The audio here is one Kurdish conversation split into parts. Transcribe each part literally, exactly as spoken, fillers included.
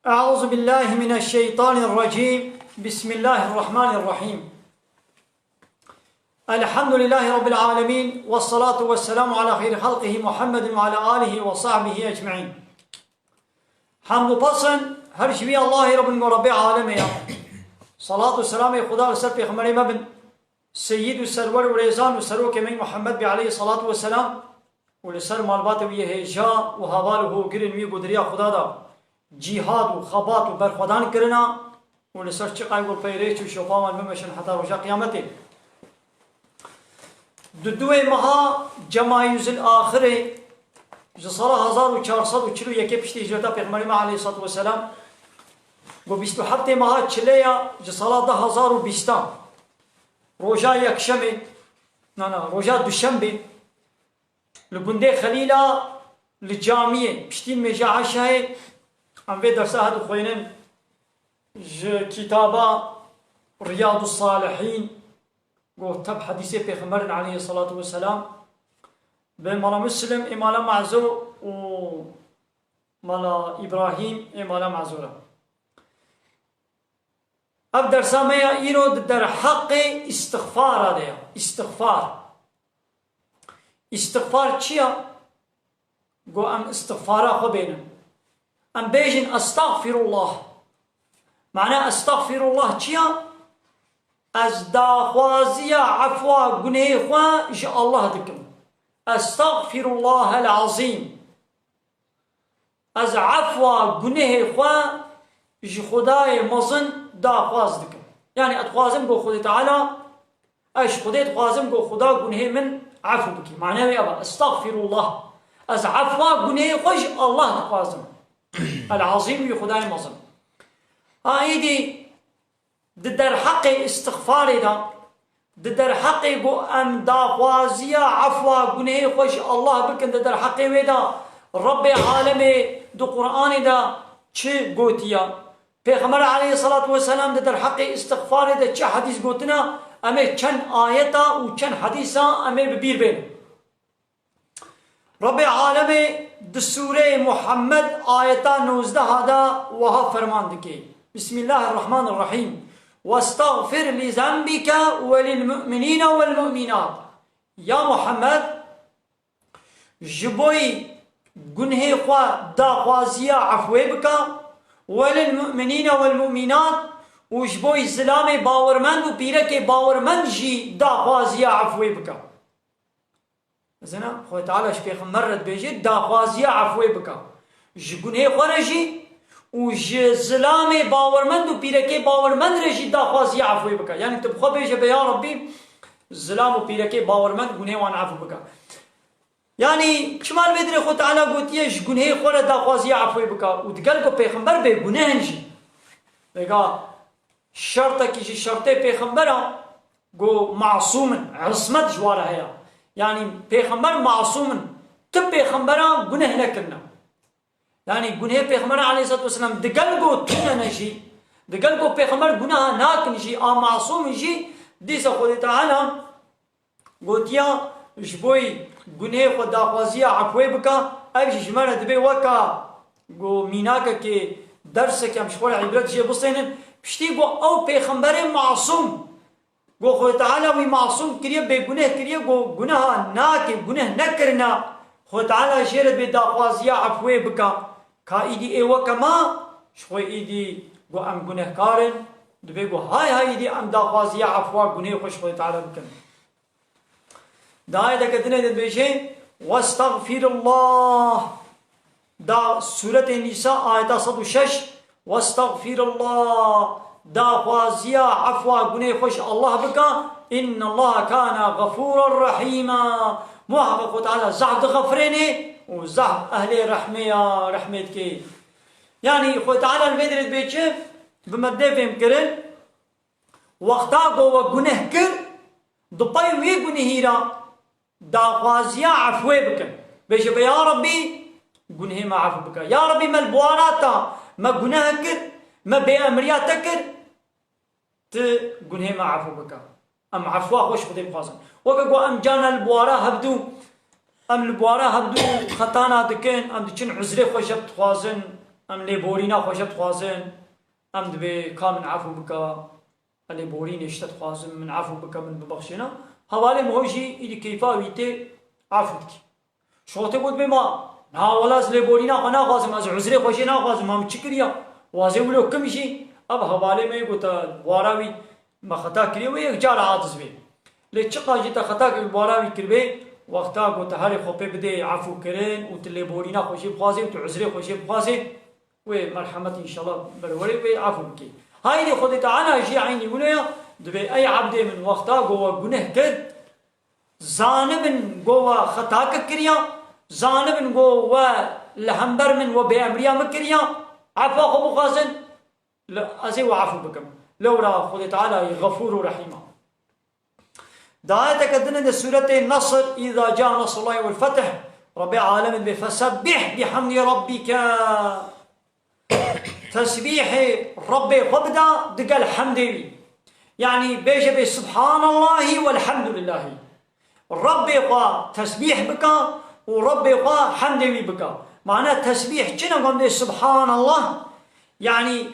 أعوذ بالله من الشيطان الرجيم. بسم الله الرحمن الرحيم. الحمد لله رب العالمين، والصلاة والسلام على خير خلقه محمد وعلى آله وصحبه أجمعين. Hamd û pes in her ji wî Allahê Rabbin û Rabbê alemê ya. Salat û selamê Xuda li ser Pêxemberê me bin, Seyyid û Serwer û Rêzan û Serokê me Muhammed bî aleyhi salatu ve selam û li ser malbatê wî yê hêja û heval û hogirên wî ku di riya Xuda da cîhad û xebat û berxwedan kirina û li ser çiqay ku peyrêç û şopa wan bimeşin heta roja qiyametê. Di duwê meha Cemayuzil Axirê ji sala hezar û çar sed û çil û yekê piştî hicreta Pêxemberê me aleyhissalatu vesselam, ku bîst û heftê meha Çileya ji sala du hezar û bîstan, roja Yekşemê, na, na, roja Duşembê, li gundê Xelîla, li camiyê, piştî nimêja Eşayê, em vê dersa hedi xwênin ji kitaba Riyadus Salihîn, ku teb hedîsê Pêxemberin aleyhissalatu vesselam, bi mala Muslim ê mala Mezo û mala Îbrahîm ê mala Mezo re. Ev dersa me ya îro di derheqê îstixfara de ya. Îstixfar. Îstixfar çi ya? Go em îstixfara xwe bênin. Em bêjin, "Estexfirullah." Mane estexfirullah çi ya? Ez daxwaziya efwa gunehê xwe ji Allah dikim. Estexfirullahel azîm. Ez efwa gunehê xwe ji Xwedayê mezin daxwaz dikim. Yanî ez dixwazim ku Xwedê Teala, ez ji Xwedê dixwazim ku Xweda gunehê min efû bike. Mane wê ev e, estexfirullah. Ez efwa gunehê xwe ji Allah dixwazim. El Azîm wî Xwedayê mezin. Ha êdî di derheqê îstixfarê de, di derheqê ku em daxwaziya efwa gunehê xwe ji Allah bikin, di derheqê wê de Rebbê alemê di Qur'anê de çi gotiye? Pêxember aleyhissalatu vesselam di derheqê îstixfarê de çi hedîs gotina? Em ê çend ayeta û çend hedîsa em ê bi bîr bênin. Rebbê alemê di sûreyê Muhammed ayeta nozdeh de wiha ferman dike. Bismillahirrahmanirrahîm. "Westagfir li zenbike ve lil mu'minîne vel mu'minat." Ya Muhammed, ji boyî gunhê xwe daxwaziya efwê bike, "Welil mu'minîne wel mu'minat", û ji boyî zilamê bawermend û pîrekê bawermend jî daxwaziya efwê bike. Zina, Xwedê Teala ji Pêxember re dibêje, daxwaziya efwê bike. Ji gunhê xwe re jî û ji zilamê bawermend û pîrekê bawermend re jî daxwaziya efwê bike. Yanî tu bi xwe bêje be, ya Rabbî, zilam û pîrekê bawermend gunhê wan efw bike. Yanî çima li vê dirê Xwedê Teala gotiye ji gunhê xwe re daxwaziya efwê bike û digel ku Pêxember bêguneh in jî. Vêga şertekî ji şertê Pêxembera ku masûm in, ismet ji wan re heye. Yanî Pêxember masûm in, ti Pêxembera guneh nekirine. Yanî gunhê Pêxember aleyhissalatu vesselam digel ku tune ne jî, digel ku Pêxember guneha nakin jî, a masûm in jî, dîsa Xwedê Teala gotiya, ji boyî gunhê xwe daxwaziya efwê bike, ev jî ji me re dibe weka ku mînakekê, dersekê em ji xwe re îbret jê bistênin. Piştî ku ew Pêxemberê masûm, ku Xwedê Teala wî masûm kiriye, bêguneh kiriye, ku guneha nake, guneh nekirine, Xwedê Teala jê re dibê daxwaziya efwê bike. Ka îdî ê weke me, ji xwe îdî ku em gunehkar in, dibê ku hay hay îdî em daxwaziya efwa gunhê xwe ji Xwedê Teala bikin. Di ayeteke dinê de dibêje, "Westagfirullah." Da Sûretê Nîsa ayeta sed û şeş, "Westagfirullah." Daxwaziya efwa gunê xwe ji Allah bike. "Innallaha kana gafûran rahîma." Muhakkak Xwedê Teala zehf dixefirêne û zehf ehlê rehmê ya, rehmê dike. Yanî Xwedê Teala li vê dirê dibê çi? Bi me dê fêm kirin. Wexta ku we guneh kir, di pey wê gunehî re daxwaziya efwê bikin. Bêje be, ya Rabbî, gunhê me efw bike. Ya Rabbî, me li biwara te, me guneh kir, me bêemriya te kir, tu gunhê me efw bike. Em efwa xwe ji Xwedê bixwazin. Weke ku em carna li biwara hevdû, em li biwara hevdû xetana dikin, em diçin uzrê xwe jeb dixwazin, Em lêborîna xwe ji dixwazin, em dibê ka min efû bika, ez lêborînê ji te dixwazim, min efû bike, min bibexşêne. Hevalê min ho jî îdî keyfa wî tê efû dikî. Şotê got bê ma, na wela ez lêborîna xwe naxwazim, ez uzrê xwe jê naxwazim, ma min çi kiriya? Wazê wilo kim jî, ev hevalê me yê got te wara wî me xeta kiriye, wê yek cara aciz bê. Lê çiqa jî te xeta kir, wara wî kiribê, wexta got te herê xwe pê bidê efû kirin û tu lêborîna xwe jê bixwazê û tu uzrê xwe jê bixwazê, wê merhemet înşallah berwerê wê efû bikê. Haydê Xwedê Teala jî eynî wilo ya, dibê ey ebdê min wexta go we guneh kir, zanibin go we xetake kiriya, zanibin go we li hember min we bêemriya min kiriya, efa xwe bixwazin, li, ez ê we efû bikim. Lewra Xwedê Teala yê Xefûr û Rehîm e. Di ayeteke din de sûretê Nesr, "Îza ca nesrullahi wal feth", Rebbê alemê dibê, "Fesebbih bihemdî rabbike." Tesbîhê Rebbê xwe bida digel hemdê wî. Yanî bêje bê Subhanallahi welhamdulillahî. Rebbê xwe tesbîh bika û Rebbê xwe hemdê wî bika. Mane tesbîh çi ne, gom dê Subhanallah? Yanî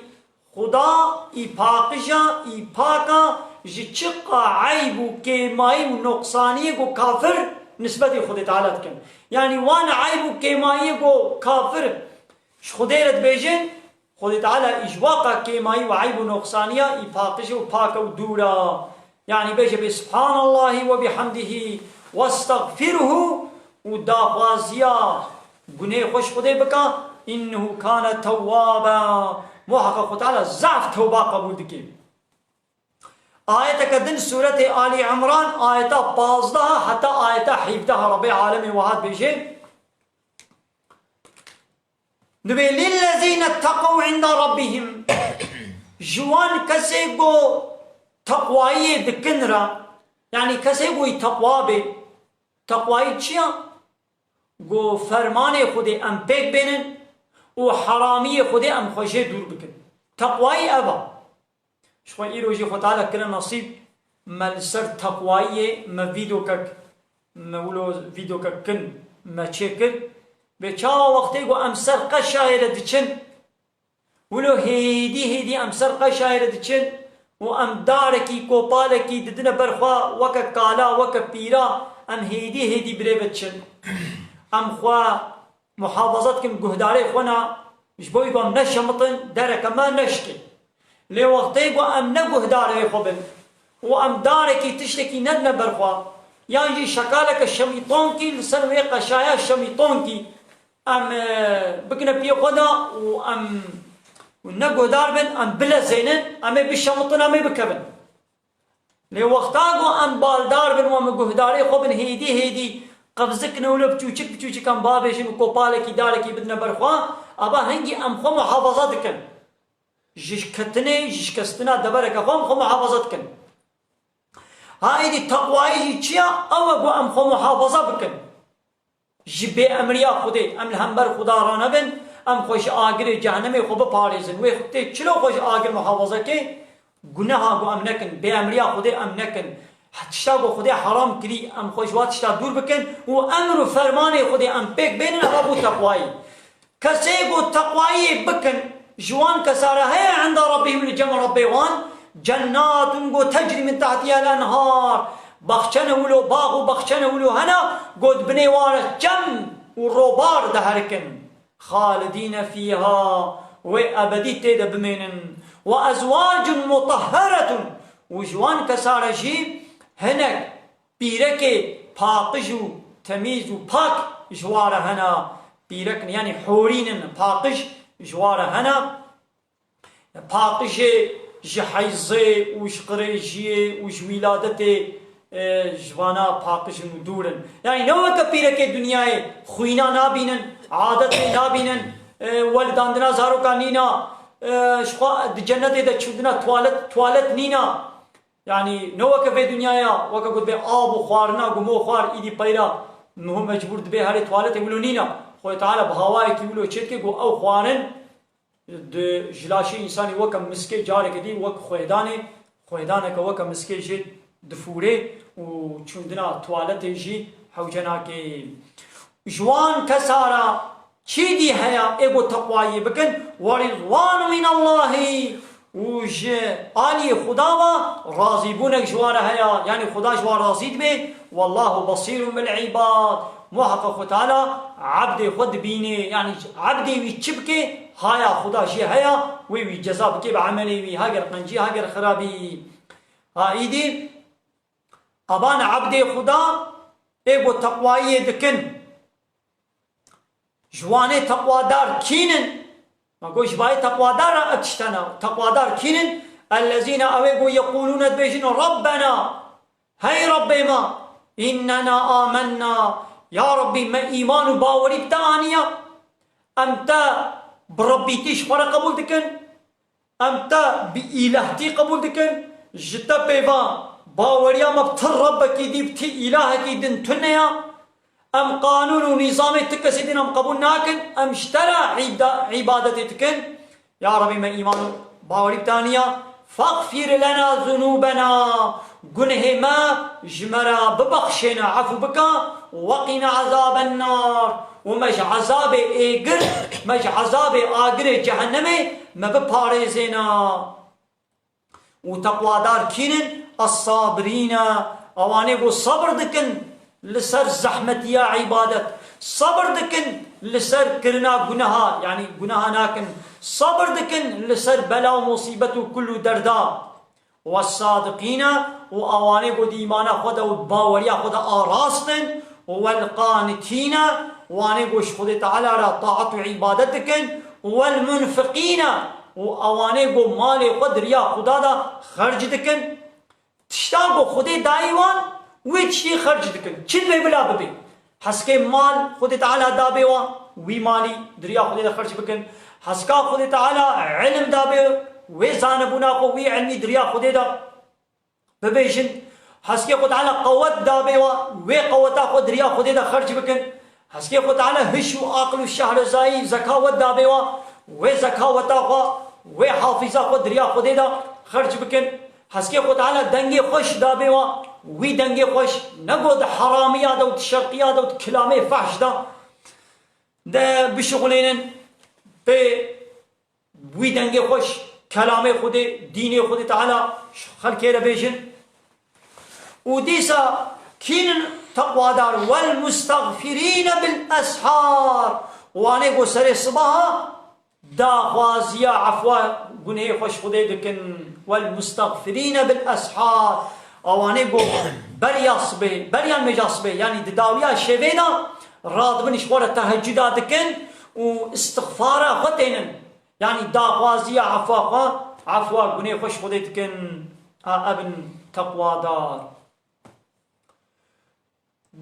Xuda î paqij a, î pak a ji çiqa eyb û kêmayî û noqsaniyê ku kafir nisbetê Xwedê Teala dikin. Yanî wan eyb û kêmayiyê ku kafir ji Xwedê re dibêjin, Xwedê Teala î ji waqa kêmayî û eyb û noqsaniya î paqij û pak e û dûr e. Yanî bêje bê Subhanallahî we bihemdihî westexfirhu û daxwaziya gunê xwe ji Xwedê bika, innehu kane tewwaba. Muheqeq Xwedê Teala zaf tewba qebûl dike. Ayeteke din sûretê Alî Imran, ayeta pazdeh heta ayeta hevdeh Rebbê alemê wiha dibêje. Dibê, "Lillezîne tteqew inde rabbihim." Ji wan kesê ku teqwayiyê dikin re, yanî kesê ku wî teqwa bê, teqwayî çi ya? Ku fermanê Xwedê em pêk bênin û heramiyê Xwedê em xwe jê dûr bikin. Teqwayî ev e. Ji xwe îro jî Xwe Teala kire nasîb, me li ser teqwayiyê me vîdokek, me wilo vîdokek kin me çêkir. Bê çawa wextê ku em ser qeşayê re diçin, wilo hêdî hêdî em ser qeşayê re diçin û em darekî, kopalekî didine ber xwe weke kala, weke pîra, em hêdî hêdî bi rê ve diçin. Em xwe muhafaza dikin, guhdarê xwe ne, ji bo ku em neşemitin, dereke me neşikê. Lê wextê ku em ne guhdarê xwe bin û em darekî, tiştekî nedine ber xwe, yan jî şekaleke şemîtonkî li ser wê qeşaya şemîtonkî em, e, bikine piyê xwe de û em ne guhdar bin, em bilezênin, em ê bişemitin, em ê bikevin. Lê wexta ku em baldar bin û em guhdarê xwe bin, hêdî hêdî qevzikine wilo biçûçik biçûçik em babêjin û kopalekî darekî bidine ber xwe, eva hingî em xwe muhafaza dikin. Ji ketinê, ji şikestina devereke xwe em xwe muhafaza dikin. Ha êdî teqwayî jî çi ya? Ew e ku em xwe muhafaza bikin. Ji bêemriya Xwedê, em li hember Xuda ranebin, em xwe ji agirê cehenemê xwe biparêzin. Wê tê çilo xwe ji agir muhafaza ke? Guneha ku em nekin, bêemriya Xwedê em nekin, tişta ku Xwedê heram kirî, em xwe ji wa tişta dûr bikin û emr û fermanê Xwedê em pêk bênin, eva bû teqwayî. Kesê ku teqwayiyê bikin, ji wan kesa re heye enda Rabbihim, li cem Rabbê wan, cennatun ku tecrî min tehtihel enhar. Baxçene wilo, bax û baxçene wilo hene, ku di binê wan re çem û robar diherikin. Xalidîne fîha, wê ebedî tê de bimênin. Ve ezwacun mutahheretun, û ji wan kesa re jî hinek pîrekê paqij û temîz û pak ji wa re hene. Pîrek, yanî hûrîn in, paqij ji wa re hene. Paqijê ji heyzê û ji qirêjiyê û ji wîladetê, e, ji vana paqij in û dûr in. Yanî ne weke pîrekê dinyayê xwîna nabînin, adetê nabînin, e, welidandina zarokan nîna, e, ji xwe di cennetê de çûdina tuwalet, tuwalet nîna. Yanî ne weke vê dinyaya, weke got bê av û xwarina, ku mo xwar, îdî peyra miho mecbûr dibê herê tuwaletê, wilo nîna. Xwedê Teala bi hawayekî wilo çêdike ku ew xwarin di ji laşê însanî weke miskê, careke dî wek xwêdanê, xwêdaneke weke miskê jê difûrê û çûndina tuwaletê jî hewce nake. Ji wan kesa re Çî dî heye ê ku teqwayî bikin, we rizwanu minallahî, û ji aliyê Xuda ve razîbûnek ji wan re heye, yanî Xuda ji wan razî dibe. Wallahu basîrun bil îbad. Muheqeq Xwe Teala ebdê xwe dibîne, yanî ebdê wî çi bike, haya Xuda jê heye, wê wî ceza bike bi emelê wî, ha ger qencî, ha ger xirabî. Ha îdî, evan ebdê Xuda ê ku teqwayiyê dikin. Ji wanê teqwadar kîn in? Me got, ji bayê teqwadar re ev tiştene. Teqwadar kîn in? Ellezîne, ew ê ku yeqûlûne, dibêjin, Rabbena, hey Rabbê me, înnena amenna, ya Rabbî, me îman û bawerî bi te aniye. Em te bi Rabbîtî ji xwe re qebûl dikin. Em te bi îlehtî qebûl dikin. Ji te pê ve baweriya me bi ti Rebbekî dî, bi ti îlahekî din tune ya. Em qanûn û nîzamê ti kesê din em qebûl nakin. Em ji te re îda-, îbadetê dikin. Ya Rebî, me îman û bawerî bi te aniya. Fexfir lena zunûbena. Gunehê me ji me re bibexşêne, efû bike. Weqîne ezabennar. Û me ji ezabê êgir, me ji ezabê agirê cehennemê me biparêzêne. Û teqwadar kîn in? Es-sabirîne, ewanê ku sebir dikin li ser zehmetiya îbadet, sebir dikin li ser kirina guneha, yanî guneha nakin, sebir dikin li ser bela û musîbet û kul û derda. Wes-sadiqîne, û ewanê ku di îmana xwe de û di baweriya xwe de a rast in, wel qanitîne, wanê ku ji Xwedê Teala re taet û îbadet dikin, wel munfiqîne, û ewanê ku malê xwe di riya Xuda de xerc dikin. Tişta ku Xwedê dayî wan, wê tiştî xerc dikin. Çi divê bila bibe. Heskê mal Xwedê Teala dabê wan, wî malî di riya Xwedê de xerc bikin. Heska Xwedê Teala ilim dabê, wê zanebûna xwe, wî ilmî di riya Xwedê de bibêjin. Heskê Xwedê Teala qewet dabê wan, wê qeweta xwe di riya Xwedê de xerc bikin. Heskê Xwedê Teala hiş û aqil û şehrezayî, zekawet dabê wan, wê zekaweta xwe, wê hafîza xwe di riya Xwedê de xerc bikin. Heskê Xwedê Teala dengê xweş dabê wan, wî dengê xweş ne ku di heramiya de û di şerqiya de û di kilamê fehş de de bişixulênin, pê wî dengê xweş, kelamê Xwedê, dînê Xwedê Teala ji xelkê re bêjin. Û dîsa kîn in teqwadar? Wel mustexfirîne bil eshar. Wanê ku serê sibaha daxwaziya efwa gunehê xwe ji Xwedê dikin. Wel mustexfirîne bil eshar. Ewanê ku beriya sibê, beriya nimêja sibê, yanî di dawiya şevê de radibin ji xwe re tehecuda dikin û istixfara xwe tênin. Yanî daxwaziya efwa xwe, efwa gunê xwe ji Xwedê dikin. A, ev in teqwadar.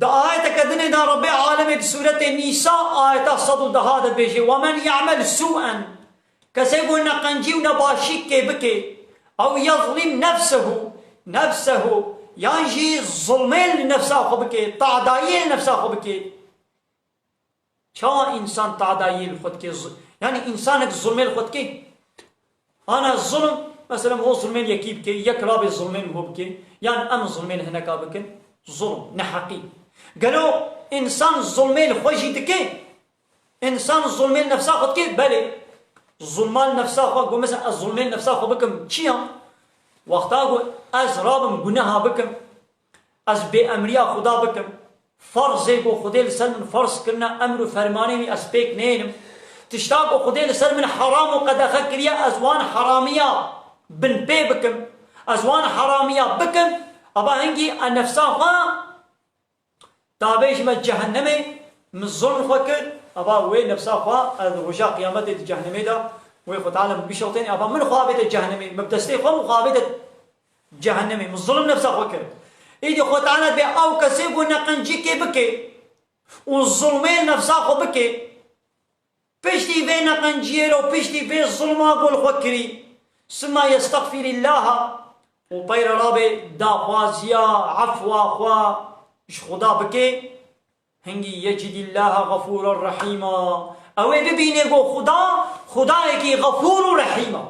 Di ayeteke dinê de Rebbê alemê di sûretê Nîsa ayeta sed û deha de dibêje, "Wemen ya'mel sû'en", kesê ku neqencî û nebaşîkê bike, ew yezlim nefsehu, nefsehu, yan jî zulmê li nefsa xwe bike, tadayiyê li nefsa xwe bike. Çawa însan tadayiyê li xwe dike? Zu-, yanî însanek zulmê li xwe dike? Ana zulm, mesela ho zulmên yekî bike, yek rabê zulmên ho bike, yan em zulmên hineka bikin, zulm, neheqî. Gelo însan zulmê li xwe jî dike? Însan zulmê li nefsa xwe dike? Belê. Zulma li nefsa xwe, got mesela ez zulmê li nefsa xwe bikim, çi ya? Wexta ku ez rabim guneha bikim, ez bêemriya Xuda bikim, ferzê ku Xwedê li ser min ferz kirine, emr û fermanê wî ez pêk nênim. Tişta ku Xwedê li ser min heram û qedexe kiriye, ez wan heramiya binpê bikim, ez wan heramiya bikim, eva hingî ez nefsa xwe davêjime cehennemê, min zulm xwe kir, eva wê nefsa xwe ez roja qiyametê di cehennemê de wê Xwe Teala min bişewtêne, eva min xwe avête cehennemê, min bi destê xwe min xwe avête cehennemê, min zulm nefsa xwe kir. Îdî Xwe Teala dibê ew kesê ku neqencîkê bike û zulmê nefsa xwe bike, piştî vê neqenciyê re û piştî vê zulma ku li xwe kirî, sima yestexfirîllaha, û peyre rabê daxwaziya efwa xwe ji Xuda bike, hingî yecidîllaha xefûran rehîma. Ew ê bibîne ku Xuda, Xudayekî xefûr û rehîm e.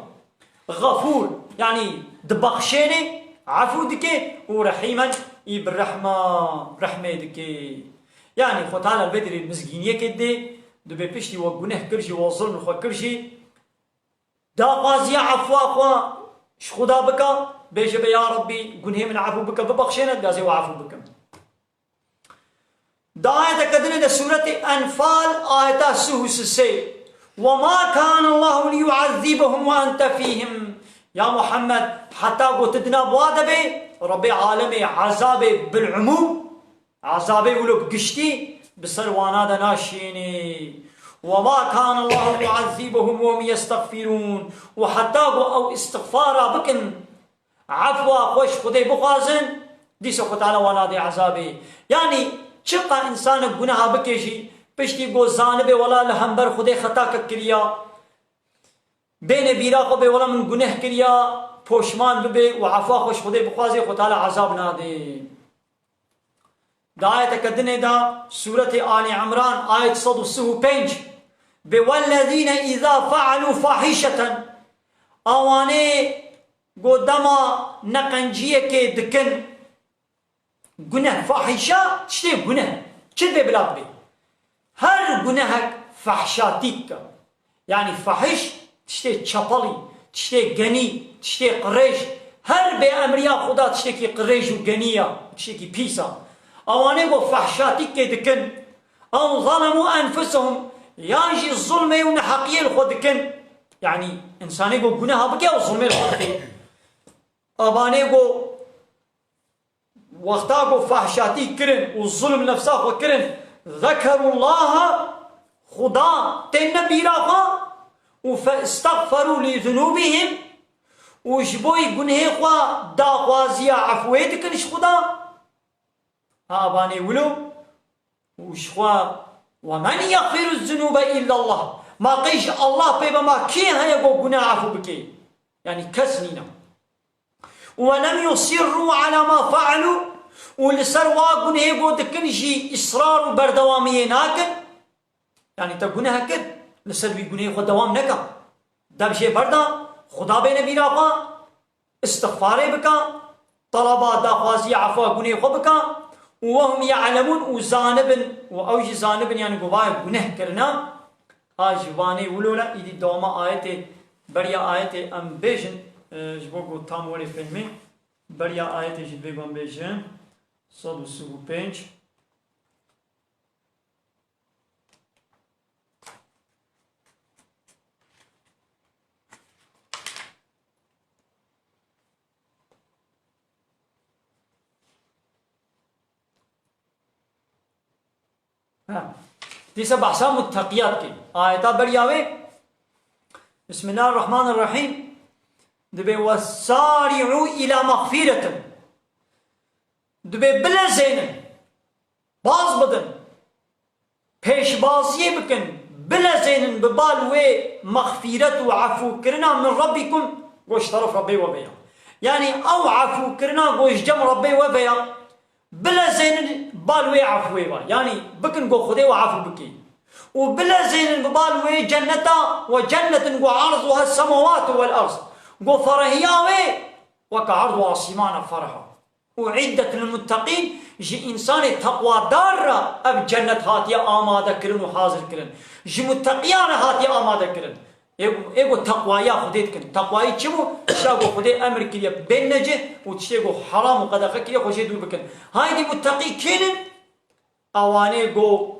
Xefûr, yanî dibexşêne, efû dike, û rehîmen, î bi rehma, rehmê dike. Yanî Xwe Teala vê dirê mizgîniyekê didê, Dibê piştî we guneh kir jî, we zulm xwe kir jî, daxwaziya efwa xwe ji Xuda bike, bêje be, ya Rabbî, gunhê min efû bike, bibexşêne, dibê wê efû bikim. Di ayeteke din de sûretê Enfal, ayeta sih û sisê. وَمَا كَانَ اللّٰهُ لِيُعَذِّبَهُمْ وَأَنْتَ فِيهِمْ. Ya Muhammed, heta ku tu di nav wa de bê, Rebbê alemê ezabê bil'umûm, ezabê wilo bi giştî bi ser wana de naşênê. وَمَا كَانَ اللّٰهُ لِيُعَذِّبَهُمْ وَهُمْ يَسْتَغْفِرُونَ. Û heta ku ew îstixfara bikin, efwa xwe ji Xwedê bixwazin, dîsa Xwe Teala wan nadê ezabê. Yanî çiqa însanek guneha bike jî, piştî ku zanibe wela li hember Xwedê xetakek kiriya, bêne bîra xwe bê wela min guneh kiriya, poşman bibe û efwa xwe ji Xwedê bixwaze, Xwe Teala ezab nade. Di ayeteke dinê de, sûretê Alî Imran, ayet sed û sih û pênc, bê, وَالَّذِينَ إِذَا فَعَلُوا فَاحِشَةً. Awanê ku dema neqenciyekê dikin, guneh, fahîşe, tiştê guneh, çi dibê bila bibê? Her gunehek fehşatîk e. Yanî fahiş, tiştê çepelî, tiştê genî, tiştê qirêj, her bê emriya Xuda tiştekî qirêj û genî ya, tiştekî pîs a. Ewanê ku fehşatîkê dikin, ew zalemû enfusehum, yan jî zulmê û neheqiyê li xwe dikin. Yanî însanê ku guneha bike û zulmê li xwe dike. Abanê ku wexta ku fahşatî kirin û zulm nefsa xwe kirin, zekerullaha, Xuda têne bîra xwe û festexferû lî zunûbihim û ji bo gunehê xwe daxwaziya efwê dikin ji Xuda. Ha, abanê wilo û ji xwe, "Ve men yexfiru zunûbe illallah." Ma qey ji Allah pê be ma kê heye ku guneh efû bike? Yanî kes nîne. "Ve lem yusirru ala ma fealû." Û li ser wa gunehê ku dikin jî israr û berdewamiyê nakin. Yanî te guneh kir, li ser wî gunehê xwe dewam neke. Dev jê berda, Xuda bêne bîra xwe, îstixfarê bike, teleba daxwaziya efwa gunê xwe bike û wehum ye'lemûn û zanibin û ew jî zanibin, yanî ku vayê guneh kirine, a ji vanê wilo re, îdî dewama ayetê, beriya ayetê em bêjin, e, ji bo ku tam werê fehmê, beriya ayetê jî divê ku em bêjin, sed û sî û pênc. Ha. Dîsa behsa mutteqiya dike. Ayeta beriya wê, Bismillahirrahmanirrahîm, dibê, "Wesari'u ila mexfiretin." Dibê bilezênin, baz bidin, pêşbaziyê bikin, bilezênin bi bal wê mexfîret û efûkirina min Rabbikum, ku ji teref Rebbê we ve ya. Yanî ew efûkirina ku ji cem Rebbê we ve ya, bilezênin bal wê efûyê ve. Yanî bikin ku Xwedê we efû bike. Û bilezênin bi bal wê cenneta, we cennetin ku erduha semawatu wel erd. Ku ferehiya wê weke erd û asîmana fereh a. Uiddet lil mutteqîn, ji însanê teqwadar re ev cennet hatiye amade kirin û hazir kirin. Ji mutteqiyan re hatiye amade kirin. Ê, ê ku teqwaya Xwedê dikin. Teqwayî çi bû? Tişta ku Xwedê emir kiriye bên necih û tiştê ku heram û qedexe kiriye xwe jê dûr bikin. Haydî mutteqî kînin? Ewanê ku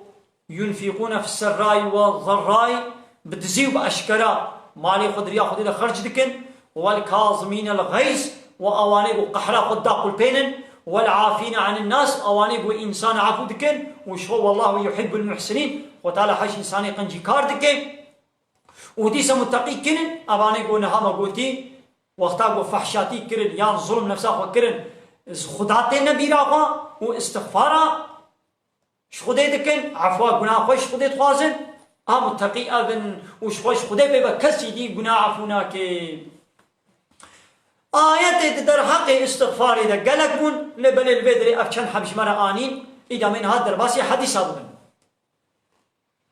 yunfîqûne fisserrayî we zerrayî, bi dizî û bi eşkera malê xwe di riya Xwedê de xerc dikin, wel kazimînel xeyz, û ewanê ku qehra xwe daxulpênin, wel afîne anin nas, ewanê ku însan efû dikin, û ji xwe, wallahu yuhibbul muhsinîn, Xwe Teala hej însanê qencîkar dike. Û dîsa mutteqî kînin? Evanê ku niha me gotî, wexta ku fehşatî kirin yan zulm nefsa xwe kirin, ji Xuda têne bîra xwe û îstixfara ji Xwedê dikin, efwa gunaha xwe ji Xwedê dixwazin, a mutteqî ev in û ji xwe ji Xwedê pê ve kesî dî gunah efû nake. Ayetê di derheqê îstixfarê de gelek bûn, lê belê li vê derê ev çend heb ji me re anîn, îdamê niha derbasî hedîsa bibin.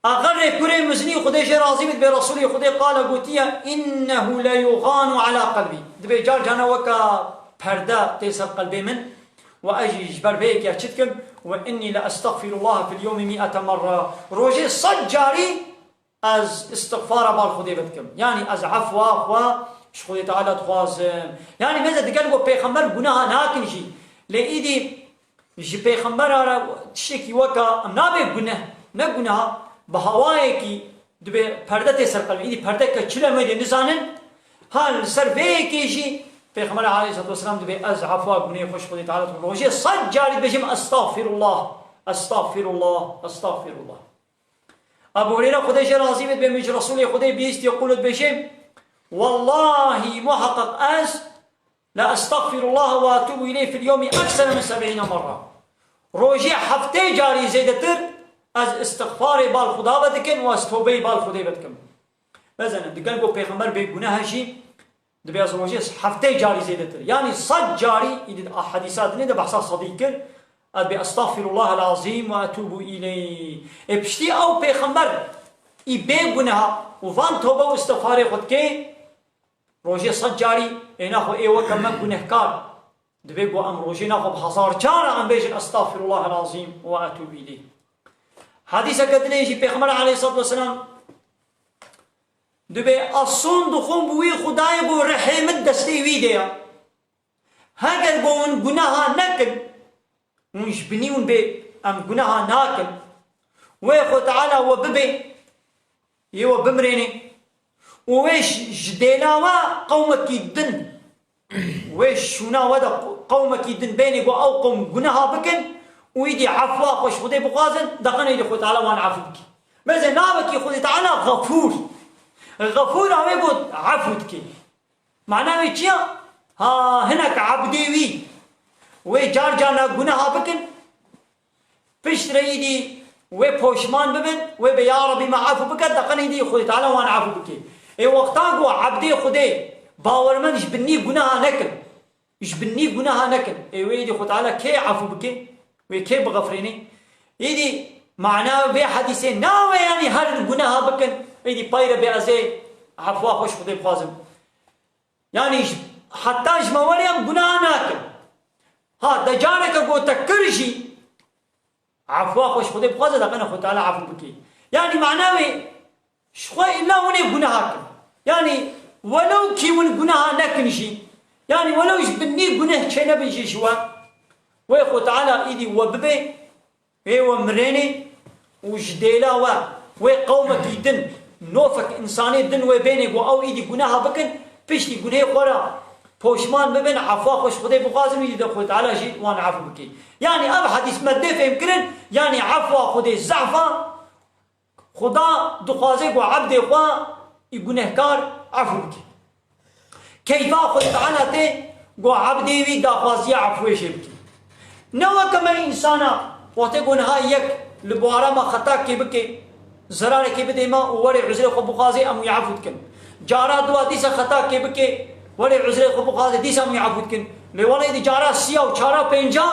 Axirê kurê mizinî Xwedê jê razî bit bê Resûlê Xwedê qala gotiye, "Innehu le yuxanu ala qelbî." Dibê car carna weke perde tê ser qelbê min. Ve ez jî ji ber vê yekê çi dikim? "Ve innî le estexfirullah fil yewmî mi'ete merra." Rojê sed carî ez îstixfara bal Xwedê bidikim. Yanî ez efwa xwe ji Xwedê Teala dixwazim. Yanî mêze digel ku pêxember guneha nakin jî. Lê îdî ji pêxembera re tiştekî weka em nabê guneh, ne guneha, bi hawayekî dibê perde tê ser qelbê. Îdî perdeke çi le em wê dê nizanin. Ha li ser vê yekê jî Pêxember aleyhissalatu vesselam dibê ez efwa gunehê xwe ji Xwedê Teala dikim. Rojê sed carî dibêjim estağfirullah, estağfirullah, estağfirullah. Ebu Hureyre Xwedê jê razî bê, dibê min ji Resulê Xwedê bihîst yê qûl dibêjê, wallahî muheqeq ez la estağfirullah ve etûbu ileyh fil yewmî eksere min seb'îne merra. Rojê heftê carî zêdetir ez îstixfarê bal Xuda ve dikim û ez tobeyê bal Xwedê ve dikim. Mezenin, digel ku pêxember bê guneh e jî, dibê ez rojê heftê carî zêdetir. Yanî sed carî, îdî a hedîsa dinê de behsa sedî kir, ez bê estağfirullahal azîm ve etûbu ileyh. Ê piştî ew pêxember î bê guneha û van tobe û îstixfarê xwe dikê, rojê sed carî ê naxwe ê weke me gunehkar. Dibê ku em rojê naxwe bi hezar cara em bêjin estağfirullahal azîm ve etûbu ileyh. Hedîseke dinê jî pêxember aleyhissalatu vesselam dibê ez son dixwim bi wî Xwedayê ku rihê min destê wî de ye. Heger ku hûn guneha nekin, hûn ji binî hûn bê em guneha nakin, wê Xwe Teala we bibê, yê we bimrênê û wê ji, ji dêla we qewmekî din, wê şûna we de qewmekî din bênê ku ew qewm guneha bikin û îdî efwa xwe ji Xwedê bixwazin, deqenê îdî Xwe Teala wan efû bike. Mêze navekî Xwedê Teala Xefûr. Xefûr a wê ku efû dike. Mana wê çi ya? Ha, hinek ebdê wî, wê car carna guneha bikin, piştre îdî wê poşman bibin, wê bê ya Rebî me efû bike, deqenê îdî Xwedê Teala wan efû bike. Ê wexta ku ebdê Xwedê bawermend ji binî guneha nekin, ji binî guneha nekin, ê wê îdî Xwedê Teala kê efû bike? Wê kê bixefrênê? Îdî mana vê hedîsê nawe, yanî her guneha bikin, îdî peyre bê ez ê efwa xwe ji Xwedê bixwazim. Yanî ji, heta ji me werê em guneha nakin. Ha, de careke ku te kir jî, efwa xwe ji Xwedê bixwaze, deqene Xwe Teala efû bike. Yanî mana wê, ji xwe îlla hûn ê guneha kin. Yanî welew kî hûn guneha nekin jî, yanî welew ji binî guneh çênebin jî ji we, wê Xwe Teala îdî we bibê, wê we mirênê û ji dêla we, wê qewmekî din, nofek însanê din wê bênê ku ew îdî guneha bikin, piştî gunehê xwe re poşman bibin, efwa xwe ji Xwedê bixwazin û îdî de Xwedê Teala jî wan efû bike. Yanî ev hedîs me dê fêhm kirin, yanî efwa Xwedê zehf a, Xuda dixwaze ku ebdê xwe î gunehkar efû bike. Keyfa Xwedê Teala tê ku ebdê wî daxwaziya efûyê jê bike. Ne weke me însana, wextê ku niha yek li bawara me xetakê bike, zerarekê bidê me û werê uzrê xwe bixwaze, em wî efû dikin. Cara dua dîsa xetakê bike, werê uzrê xwe bixwaze, dîsa em wî efû dikin. Lê wele êdî cara sîya û çara pênca,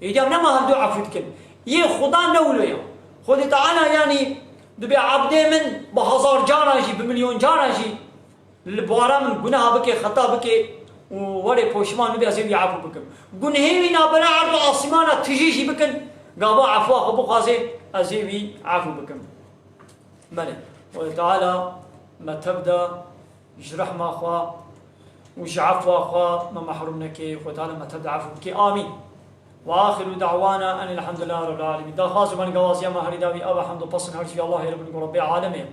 Êdî em nema hevdu efû dikin. Yê Xuda ne wilo ye. Xwedê Teala yanî dibê ebdê min bi hezar cara jî, bi milyon cara jî li bara min guneha bike, xeta bike û werê poşiman bibe, ez ê wî efû bikim. Gunehê wî nabera erd û asîmana tijî jî bikin, gava efwa xwe bixwaze, ez ê wî efû bikim. Belê. Xwedê Teala me tev de ji rehma xwe û ji efwa xwe me mehrûm neke. Xwedê Teala me tev de efû bike. Amîn. Ve axiru da'wana enil hamdulillahî rabbil alemîn. Daxwaz û bengawaziya me herî dawî ev e, hemd û pesn her ji Allahê re bin ku Rebbê alemê.